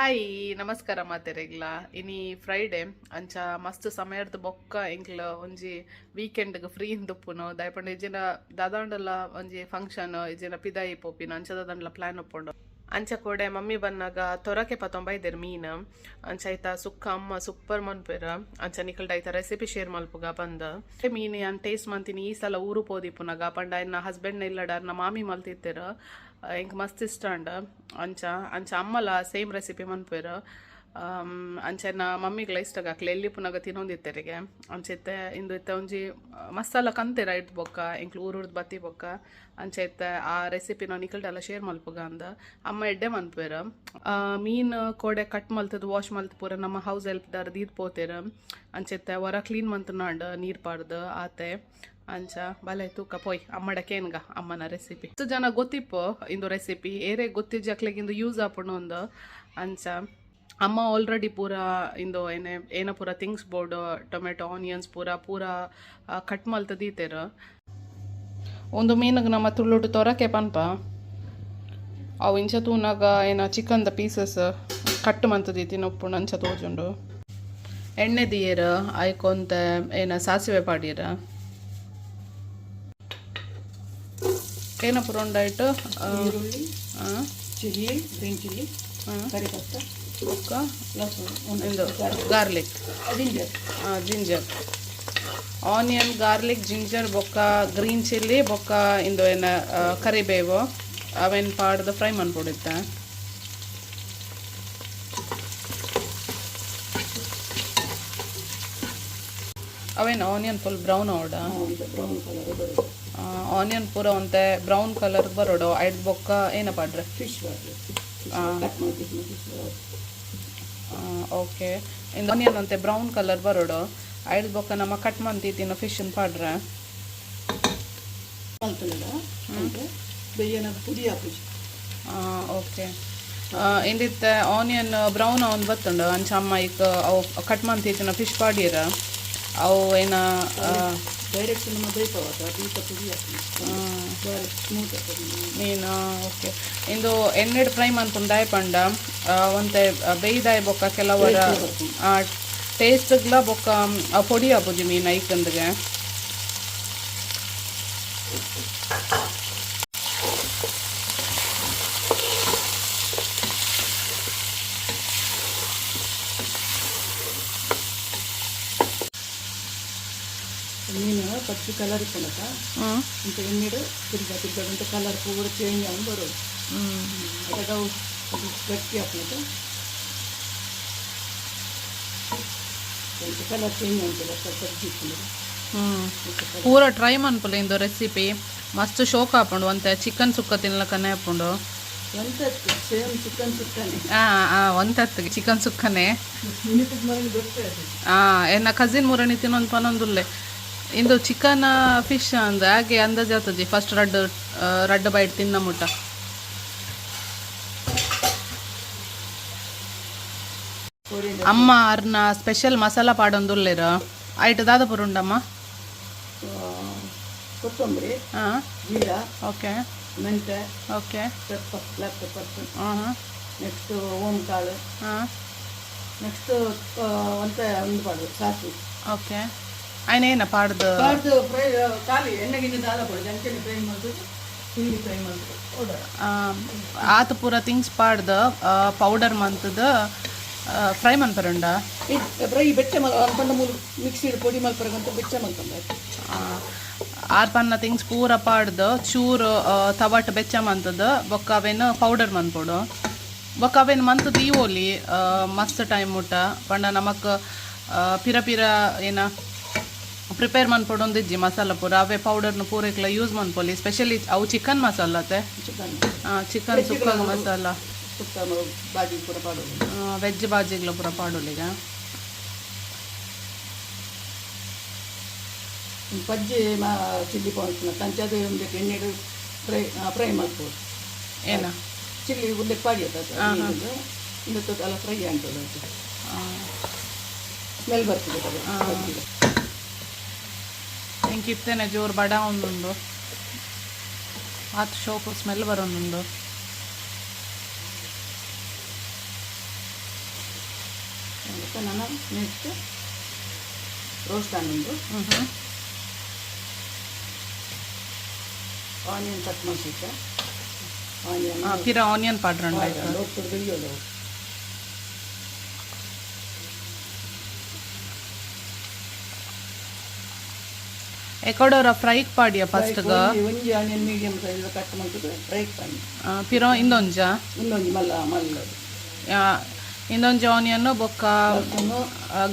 Hi, ನಮಸ್ಕಾರ ಮಾತೆರೆಗ್ಲ. ಇನಿ Friday. ಅಂಚ ಮಸ್ತ್ ಸಮಯರ್ದ್ ಬೊಕ್ಕ ಎಂಕ್ಲ ಒಂಜಿ ವೀಕೆಂಡ್ಗ್ ಫ್ರೀ ಇಂದುಪ್ಪುನು. ದಾಯೆಪಂಡ ಇಜ್ಜಿಂಡ ದಾದಾಂಡಲ ಒಂಜಿ ಫಂಕ್ಷನ್ ಇಜ್ಜಿಂಡ ಪಿದಾಯಿ ಪೋಪಿನ ಅಂಚ ದಾದಾಂಡಲ ಪ್ಲಾನ್ ಉಪ್ಪುಂಡು. ಅಂಚ ಕೋಡೆ ಮಮ್ಮಿ ಬನ್ನಗ ತೊರಕೆ ಪತೊಂಬ ಇದ್ದೆರ್ ಮೀನ್. ಅಂಚ ಐತ ಸುಕ್ಕ ಅಮ್ಮ ಸೂಪರ್ ಮನ್ಪೆರ್. ಅಂಚ ನಿಕಲ್ಡ ಐತ ರೆಸಿಪಿ ಶೇರ್ ಮಲ್ಪುಗ ಪಂದ್. ಮೀನ್ ಯಾನ್ ಟೇಸ್ಟ್ ಮಂತಿನಿ ಈ ಸಲ ಊರು ಪೋದಿಪ್ಪುನಗ. ಪಂಡ ಎನ್ನ ಹಸ್ಬೆಂಡ್ ಇಲ್ಲಡ ಅರ್ನ ಮಾಮಿ ಮಲ್ತಿತ್ತೆರ್. ಎಂಕ್ ಮಸ್ತ್ ಇಷ್ಟ ಅಂಡ. ಅಂಚ ಅಂಚ ಅಮ್ಮಲ ಸೇಮ್ ರೆಸಿಪಿ ಮನ್ಪೆರ್. ಅಂಚ ಎನ್ನ ಮಮ್ಮಿಗ್ಲ ಇಷ್ಟ ಅಕ್ಲೆ ಎಲ್ಲಿಪುನಗ ತಿನ್ನೊಂದಿತ್ತೆರಿಗೆ. ಅಂಚ ಇತ್ತೆ ಇಂದು ಇತ್ತೆ ಒಂಜಿ ಮಸಾಲ ಕಂತೆರ್ ಐಟ್ ಬೊಕ್ಕ ಎಂಕ್ಲು ಊರುರ್ದು ಬತ್ತಿ ಬೊಕ್ಕ. ಅಂಚ ಇತ್ತೆ ಆ ರೆಸಿಪಿನ ನಿಕಲ್ಡೆಲ್ಲ ಶೇರ್ ಮಲ್ಪುಗ ಅಂದ್. ಅಮ್ಮ ಎಡ್ಡೆ ಮನ್ಪೆರ್. ಮೀನ್ ಕೋಡೆ ಕಟ್ ಮಲ್ತದ್ ವಾಶ್ ಮಲ್ತ್ ಪೂರ ನಮ್ಮ ಹೌಸ್ ಹೆಲ್ಪ್ ದಾರ್ ದೀದ್ ಪೋತೆರ್. ಅಂಚ ಇತ್ತೆ ಒರ ಕ್ಲೀನ್ ಮಂತುನಾಂಡ್ ನೀರ್ ಪಾಡ್ದ್ ಆತೆ. ಅಂಚ ಬಲೆ ತೂಕ ಪೋಯ್ ಅಮ್ಮಡ ಕೇನ್ಗ ಅಮ್ಮನ ರೆಸಿಪಿ. ಮಸ್ತ್ ಜನ ಗೊತ್ತಿಪ್ಪು ಇಂದು ರೆಸಿಪಿ, ಏರೇ ಗೊತ್ತಿಜ್ಜಿ ಅಕ್ಲೆಗ್ ಇಂದು ಯೂಸ್ ಆಪುಂಡು ಅಂದ್. ಅಂಚ ಅಮ್ಮ ಆಲ್ರೆಡಿ ಪೂರ ಇಂದು ಏನೆ ಏನ ಪೂರ ಥಿಂಗ್ಸ್ ಬೋರ್ಡ್ ಟೊಮೆಟೊ ಆನಿಯನ್ಸ್ ಪೂರ ಪೂರ ಕಟ್ ಮಲ್ತ್ ದೀತೆರ್. ಒಂದು ಮೀನುಗ್ ನಮ್ಮ ತುಳುಟು ತೊರಕೆ ಪನ್ಪ. ಅವು ಇಂಚ ತೂನಗ ಏನ ಚಿಕನ್ದ ಪೀಸಸ್ ಕಟ್ ಮಂತ್ ದೀತಿನ ಉಪ್ಪುಂಡು ಅಂಚ ತೋಜುಂಡು. ಎಣ್ಣೆ ದೀಯೆರ್, ಐಕೊಂತೆ ಏನ ಸಾಸಿವೆ ಪಾಡ್ಯೆರ್. ಏನ ಪೂರ ಉಂಡಾಯ್ಟ್? ಈರುಳ್ಳಿ, ಚಿಲ್ಲಿ, ಗ್ರೀನ್ ಚಿಲ್ಲಿ, ಕರಿಪತ್ತ, ಬೊಕ್ಕ ಲಸಣ. ಇಂದು garlic. Ginger. Ginger, onion, garlic, ginger ಬೊಕ್ಕ ಗ್ರೀನ್ ಚಿಲ್ಲಿ ಬೊಕ್ಕ ಇಂದು ಏನ ಕರಿಬೇವು ಅವೆನ್ ಪಾಡ್ದು ಫ್ರೈ ಮನ್ಪೊಡಿತ್ತ. ಅವೇನು ಆನಿಯನ್ ಫುಲ್ ಬ್ರೌನ್ ಆವಡ? ಬ್ರೌನ್ ಕಲರ್ ಬರೋದು. ಆನಿಯನ್ ಪೂರ ಒಂತೆ ಬ್ರೌನ್ ಕಲರ್ ಬರೋಡು. ಐಡ್ ಬೊಕ್ಕ ಏನ ಪಾಡ್ರೆ? ಫಿಶ್ ಕಟ್ ಮಾಡಿ ಫಿಶ್. ಓಕೆ, ಇಂದು ಆನಿಯನ್ ಒಂತೆ ಬ್ರೌನ್ ಕಲರ್ ಬರೋಡು. ಐಡ್ ಬೊಕ್ಕ ನಮ್ಮ ಕಟ್ ಮಂತಿತ್ತಿನ ಫಿಶ್ ಪಾಡ್ರೆ. ಮಲ್ತುಂಡ ಬೆಯ್ಯನ ಪುಡಿ ಹಾಕುಜಿ. ಓಕೆ, ಇಂದಿತ್ತೆ ಆನಿಯನ್ ಬ್ರೌನ್ ಅವನ್ ಬತ್ತುಂಡು. ಅಂಚ ಅಮ್ಮ ಇಕ್ ಅವು ಕಟ್ ಮಂತಿತ್ತಿನ ಫಿಶ್ ಪಾಡ್ಯೆರ್. ಅವು ಏನ ಡೈರೆಕ್ಟ್ ನಮ್ಮ ಬೇಯ್ಪವಾತ ದೀಪ ಪುಡಿ ಹಾಕಿ ಬಾರಿ ಸ್ಮೂತ್ ಆಗ್ತದೆ. ಮೀನು. ಓಕೆ, ಇಂದು ಎಣ್ಣೆಡ್ ಫ್ರೈ ಮನ್ಪುಂಡು ದಾಯೆ ಪಂಡ ಒಂತೆ ಬೇಯ್ದಾಯ್ ಬೊಕ್ಕ ಕೆಲವರ ಟೇಸ್ಟ್ಗ್ಲ ಬೊಕ್ಕ ಆ ಪೊಡಿ ಆಪುಜಿ ಮೀನು ಐಕಂದ್ಗೆ. ಮೀನು ಫಸ್ಟ್ ಕಲರ್ ಇಪ್ಪುಂಡತ ಇಂಚ ಎಣ್ಣೆಡ್ ತಿರ್ಗ ತಿರ್ಗ ಅಂತ ಕಲರ್ ಪೂರ ಚೇಂಜ್ ಆಗಿ ಬರೋದು. ಅದಾಗ ಅವು ಅದು ಗಟ್ಟಿ ಆಪುನತ ಕಲರ್ ಚೇಂಜ್ ಆಯ್ತಲ್ಲ ಸಜ್ಜಿ ಇಪ್ಪುಂಡು. ಪೂರ ಟ್ರೈ ಮನ್ಪುಲೆ ಇಂದು ರೆಸಿಪಿ. ಮಸ್ತ್ ಶೋಕ್ ಆಪುಂಡು. ಒಂತೆ ಚಿಕನ್ ಸುಕ್ಕ ತಿನ್ಲಕನೆ ಆಪುಂಡು. ಎಂತ ಸೇಮ್ ಚಿಕನ್ ಸುಕ್ಕನೆ. ಒಂತತ್ತು ಚಿಕನ್ ಸುಕ್ಕನೆ. ಮಿನಿಪುಗ್ ಮರಳಿ ಗೊತ್ತೇ ಅದು. ಎನ್ನ ಕಸಿನ್ ಮುರಣಿ ತಿನ್ನೊಂದು ಪನೊಂದುಲ್ಲೆ, ಇಂದು ಚಿಕನ್ ಫಿಶ್ ಅಂದ್. ಹಾಗೆ ಅಂದಾಜು ಆತಜಿ ಫಸ್ಟ್ ರಡ್ಡ್ ರಡ್ಡ್ ಬೈಟ್ ತಿನ್ನ ಮುಟ್ಟ. ಕೋರಿಯಂಡರ್. ಅಮ್ಮ ಅರ್ನ ಸ್ಪೆಷಲ್ ಮಸಾಲ ಪಾಡೊಂದುಲ್ಲೆರ್. ಐಟ್ ದಾದ ಪೂರ ಉಂಡಮ್ಮ? ಕೊತ್ತಂಬರಿ, ಜೀರಾ, ಮೆಂತೆ, ಪೆಪ್ಪರ್, ಬ್ಲ್ಯಾಕ್ ಪೆಪ್ಪರ್ಸ್, ನೆಕ್ಸ್ಟ್ ಓಮ್ ಕಾಳು, ನೆಕ್ಸ್ಟ್ ಒಂತೆ ಒಂದು ಪಾಡು ಸಾಸಿವೆ. ಓಕೆ, ಅಯ್ನ ಪಾಡ್ದು? ಪಾಡ್ದು ಫ್ರೈ ಖಾಲಿ ಎಣ್ಣೆ ಗಿಣ್ಣೆ ದಾದ ಪೊಡಿ ಅಂಚನೆ ಫ್ರೈ ಮಾಡ್ದು, ಚಿಲ್ಲಿ ಫ್ರೈ ಮಾಡ್ದು ಪೌಡರ್. ಆತ ಪೂರ ಥಿಂಗ್ಸ್ ಪಾಡ್ದು ಪೌಡರ್ ಮಂತದ ಫ್ರೈ ಮನ್ಪರುಂಡ? ಫ್ರೈ ಬೆಚ್ಚ ಮಲ್ ಪಂಡ ಮೂಲು ಮಿಕ್ಸಿಡ್ ಪೊಡಿ ಮಲ್ಪರಗಂತ ಬೆಚ್ಚ ಮಲ್ತಂದ. ಆರ್ ಪನ್ನ ಥಿಂಗ್ಸ್ ಪೂರ ಪಾಡ್ದು ಚೂರು ತವಾಟ್ ಬೆಚ್ಚ ಮಂತದ ಬೊಕ್ಕ ಅವೇನು ಪೌಡರ್ ಮನ್ಪೊಡು. ಬೊಕ್ಕ ಅವೇನು ಮಂತದ ದೀವೊಲಿ ಮಸ್ತ್ ಟೈಮ್ ಮುಟ್ಟ. ಪಂಡ ನಮಕ್ ಪಿರ ಪಿರ ಏನ ಪ್ರಿಪೇರ್ ಮನ್ಪೊಡೊಂದಿಜ್ಜಿ ಮಸಾಲ ಪೂರ. ಅವೇ ಪೌಡರ್ನ ಪೂರೈಕ್ಲ ಯೂಸ್ ಮನ್ಪೊಲಿ. ಸ್ಪೆಷಲಿ ಅವು ಚಿಕನ್ ಮಸಾಲ ಅತ್ತೆ? ಚಿಕನ್. ಚಿಕನ್ ಸುಕ್ಕ ಮಸಾಲ. ಸುಕ್ಕ ಬಾಜಿ ಪೂರ ಪಾಡೋದು. ವೆಜ್ ಬಾಜಿಗ್ಲ ಪೂರ ಪಾಡೊಲಿಗ. ಪಜ್ಜಿ ಮಾ ಚಿಲ್ಲಿ ಪೌಂಡ್ಸ್ ಅಂಚಾದ ಒಂದು ಎಣ್ಣೆಡು ಫ್ರೈ ಫ್ರೈ ಮಲ್ಪೊಡು. ಏನ? ಚಿಲ್ಲಿ ಉಂದಕ್ಕೆ ಪಾಡಿ ಇಂದು ಅಲ್ಲ ಫ್ರೈ ಅಂತದ, ಸ್ಮೆಲ್ ಬರ್ತದೆ ಅದು ಪಜ್ಜಿಗೆ. ಇಂಕ್ ಇತ್ತೇನೆ ಜೋರು ಬಡ ಒಂದುಂಡು. ಆತ್ ಶೋಕು ಸ್ಮೆಲ್ ಬರೋನುಂಡು. ಬೊಕ್ಕ ನಾನು ನೆಕ್ಸ್ಟ್ ರೋಸ್ಟ್ ಆನೊಂದು ಆನಿಯನ್ ಕಟ್ ಮಾಡಿಸಿದ್ದೆ ಆನಿಯನ್. ಪಿರ ಆನಿಯನ್ ಪಾಡ್ರಂಡ ಆಯ್ತು. ಹೋಗ್ತದೆ ಬೆಯ್ಯೋದು. ಎಕೊಡೋರ ಫ್ರೈಕ್ ಪಾಡಿಯ ಫಸ್ಟ್ಗ? ಒಂಜಿ ಆನಿಯನ್ ಮೀಡಿಯಂ ಸೈಜ್ ಕಟ್ ಮಾಡ್ತದೆ ಫ್ರೈ ಪನ್ನಿ. ಪಿರ ಇಂದೊಂಜ? ಇನ್ನೊಂಜಿ ಮಲ್ಲ ಮಲ್ಲ. ಇಂದೊಂಜಿ ಆನಿಯನ್ ಬೊಕ್ಕ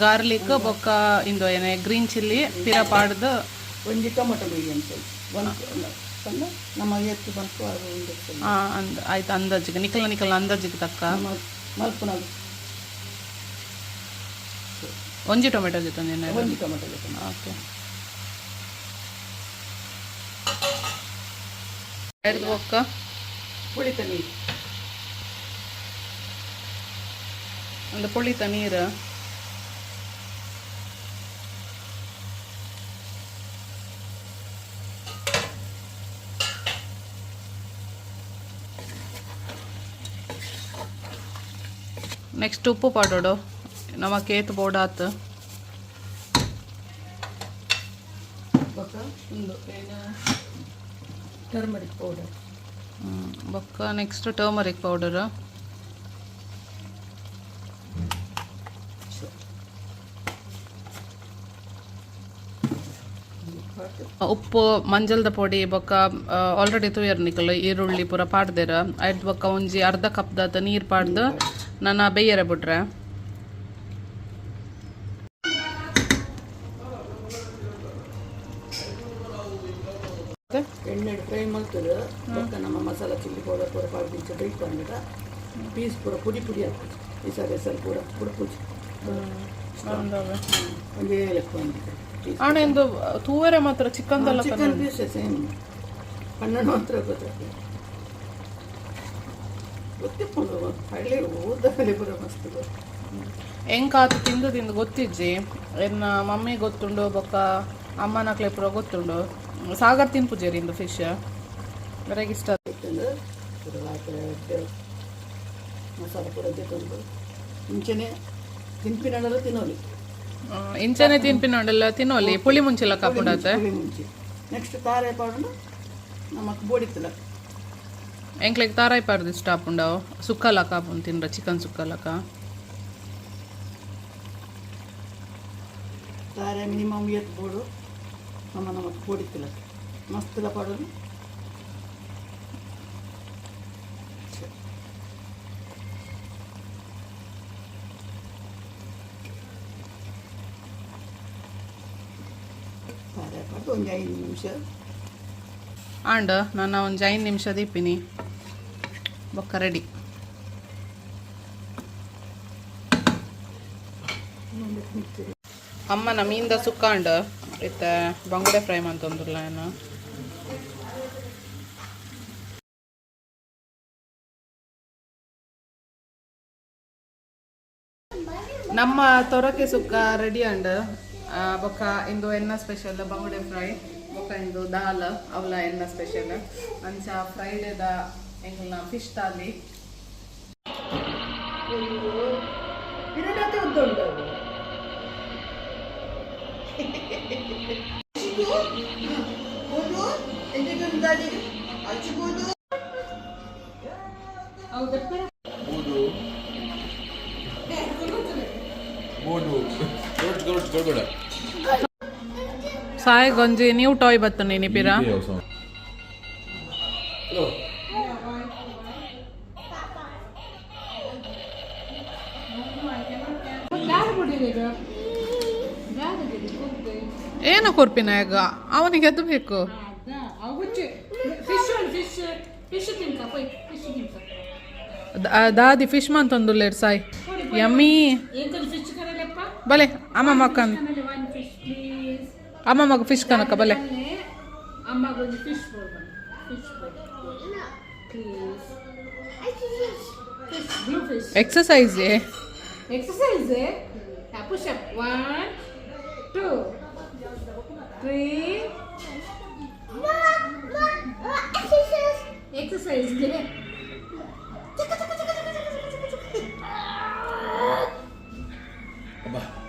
ಗಾರ್ಲಿಕ್ ಬೊಕ್ಕ ಇಂದು ಏನೇ ಗ್ರೀನ್ ಚಿಲ್ಲಿ ಪಿರ ಪಾಡ್ದು. ಒಂಜಿ ಟೊಮೊಟೊ ಮೀಡಿಯಂ ಸೈಜ್ ಒಂದು ಪಂಡ ನಮ್ಮ ಎತ್ತು ಬಂತು ಅದು ಒಂದು. ಅಂದ್ ಆಯ್ತು, ಅಂದಾಜಿಗೆ ನಿಕಲ ನಿಕಲ ಅಂದಾಜಿಗೆ ತಕ್ಕ. ನಮ್ಮ ಮಲ್ಪುನ. ಒಂಜಿ ಟೊಮೆಟೊ ಜೊತೆ ಒಂಜಿ ಟೊಮೊಟೊ ಜೊತೆ. ಓಕೆ, ಹಿಡ್ದು ಬೊಕ್ಕ? ಪುಳಿತ ನೀರು. ಒಂದು ಪುಳಿತ ನೀರು. ನೆಕ್ಸ್ಟ್ ಉಪ್ಪು ಪಾಡೋಡು ನಮ್ಮ ಕೇತ್ ಬೋರ್ಡ್ ಆತು. ಬೊಕ್ಕ ಒಂದು ಏನು ಟರ್ಮರಿಕ್ ಪೌಡರ್. ಬೊಕ್ಕ ನೆಕ್ಸ್ಟ್ ಟರ್ಮರಿಕ್ ಪೌಡರ್. ಉಪ್ಪು, ಮಂಜಲ್ದ ಪೊಡಿ ಬೊಕ್ಕ ಆಲ್ರೆಡಿ ತೂಯರ್ ನಿಕಲ್ ಈರುಳ್ಳಿ ಪೂರ ಪಾಡ್ದೆರ್. ಐದ್ ಬೊಕ್ಕ ಒಂಜಿ ಅರ್ಧ ಕಪ್ದಾತ ನೀರು ಪಾಡ್ದು ನನ್ನ ಬೇಯರೆ ಬಿಟ್ರೆ. ಎಣ್ಣೆ ಫ್ರೈ ಮಲ್ತದೆ. ಬೊಕ್ಕ ನಮ್ಮ ಮಸಾಲ, ಚಿಲ್ಲಿ ಪೌಡರ್ ಪೂರ ಪಾಡ್ದಿಂಚ ಬೇಯ್ತು ಪಂಡ ಪೀಸ್ ಪೂರ ಪುಡಿ ಪುಡಿ ಆಗ್ತದೆ. ಈ ಸಾರಿ ಹೆಸರು ಪೂರ ಪುಡಿ ಒಂದೇ ಲೆಕ್ಕ ಒಂದು ಪೀಸ್. ಆಣ ಇಂದು ತೂವರೆ ಮಾತ್ರ ಚಿಕನ್. ಚಿಕನ್ ಪೀಸ್ ಸೇಮ್, ಕಣ್ಣು ಮಾತ್ರ ಗೊತ್ತಾಗ್ತದೆ. ಗೊತ್ತಿಪ್ಪುಂಡು, ಹಳ್ಳಿ ಊರ್ದಲ್ಲಿ ಪೂರ ಮಸ್ತ್ ಗೊತ್ತು. ಎಂಕಾತು ತಿಂದು ತಿಂದು ಗೊತ್ತಿಜ್ಜಿ. ಎನ್ನ ಮಮ್ಮಿ ಗೊತ್ತುಂಡು, ಬೊಕ್ಕ ಅಮ್ಮನಕ್ಲೆ ಪೂರ ಗೊತ್ತುಂಡು. ಸಾಗರ್ ತಿನ್ಪುಜೇರಿ ಇಂದು ಫಿಶ್ ಬರೆಗೆ ಇಷ್ಟ. ಇತ್ತಂದ್ರೆ ಪೂರ ಹಾಕಿ ಮಸಾಲ ಪೂರ ಜೊತೆ ಮುಂಚೆನೆ ತಿನ್ಪಿನಲ್ಲ ತಿನ್ನೋಲಿ. ಇಂಚನೆ ತಿನ್ಪಿನೋಡೆಲ್ಲ ತಿನ್ನೋಲಿ, ಪುಳಿ ಮುಂಚೆಲ್ಲ ಕಾಪುಂಡಾತೆ. ಪುಳಿ ಮುಂಚೆ. ನೆಕ್ಸ್ಟ್ ತಾರೆ ಪಾಡೋಣ ನಮಕ್ ಬೋಡಿತ್ತಲ್ಲ. ಎಂಕ್ಲೆಗ್ ತಾರಾಯಿ ಪಾಡ್ದು ಇಷ್ಟ ಆಪುಂಡವು. ಸುಕ್ಕಲಕ ಆಪುಂಡು ತಿನ್ರ, ಚಿಕನ್ ಸುಕ್ಕಲಕ. ತಾರೆ ಮಿನಿಮಮ್ ಎತ್ ಬೋಡು ನಮ್ಮ ನಮಕ್ ಬೋಡಿತ್ತಿಲ್ಲ ಮಸ್ತಿಲ್ಲ ಪಾಡೋಣ. ತಾರೆ ಪಾಡ್ದು ಒಂದು 5 ನಿಮಿಷ. ಆಂಡ್ ನಾನು ಒಂಜಿ 5 ನಿಮಿಷ ದೀಪಿನಿ, ಬೊಕ್ಕ ರೆಡಿ. ಅಮ್ಮನ ಮೀನ್ದ ಸುಕ್ಕಾಂಡ್ ಇತ್ತೆ ಬಂಗುಡೆ ಫ್ರೈ ಮಂತೊಂದುಲ್ಲ ಏನು. ನಮ್ಮ ತೊರಕೆ ಸುಕ್ಕ ರೆಡಿ ಅಂಡ್. ಬೊಕ್ಕ ಇಂದು ಎನ್ನ ಸ್ಪೆಷಲ್ ಬಂಗುಡೆ ಫ್ರೈ, ಬೊಕ್ಕ ಇಂದು ದಾಲ್, ಅವಲ ಎನ್ನ ಸ್ಪೆಷಲ್. ಅಂಚ ಫ್ರೈಡೇದ ಎಂಕಲ್ನ ಫಿಶ್ ತಾಲಿ. ಇದನ್ನತ್ತೆ ಉದ್ದ ಉಂಟು ಅದು. ಬೂದು ಬೋಡು ಗೋಡ್ ಗೋಡ್ ಗೋಡ್. ಸಾಯ್ ಗೊಂಜಿ ನ್ಯೂ ಟಾಯ್ ಬತ್ತು ನೀನಿ ಪಿರ. ಹಲೋ. ಏನು ಕೊರ್ಪಿನ ಈಗ ಅವನಿಗೆ ಅದು ಬೇಕು. ಫಿಶ್ ಫಿಶ್ ತಿನ್ಕ ಪೋಯ್, ಫಿಶ್ ತಿನ್ಕ. ದಾದಿ ಫಿಶ್ ಮಂತೊಂದುಲ್ಲೇರ್ ಸಾಯ್? ಯಮ್ಮಿ. ಎಂಕಲ್ ಫಿಶ್ ಕರಲೆಪ್ಪ. ಬಲೆ ಅಮ್ಮ ಮಕ್ಕನ್. One fish please. ಅಮ್ಮ ಮಗ ಫಿಶ್ ಕನಕ ಬಲೆ. ಅಮ್ಮಗೊಂದು fish board, fish please, fish, blue fish. Exercise. Exercise, push up, 1 2 3. Exercise. ಬಾ.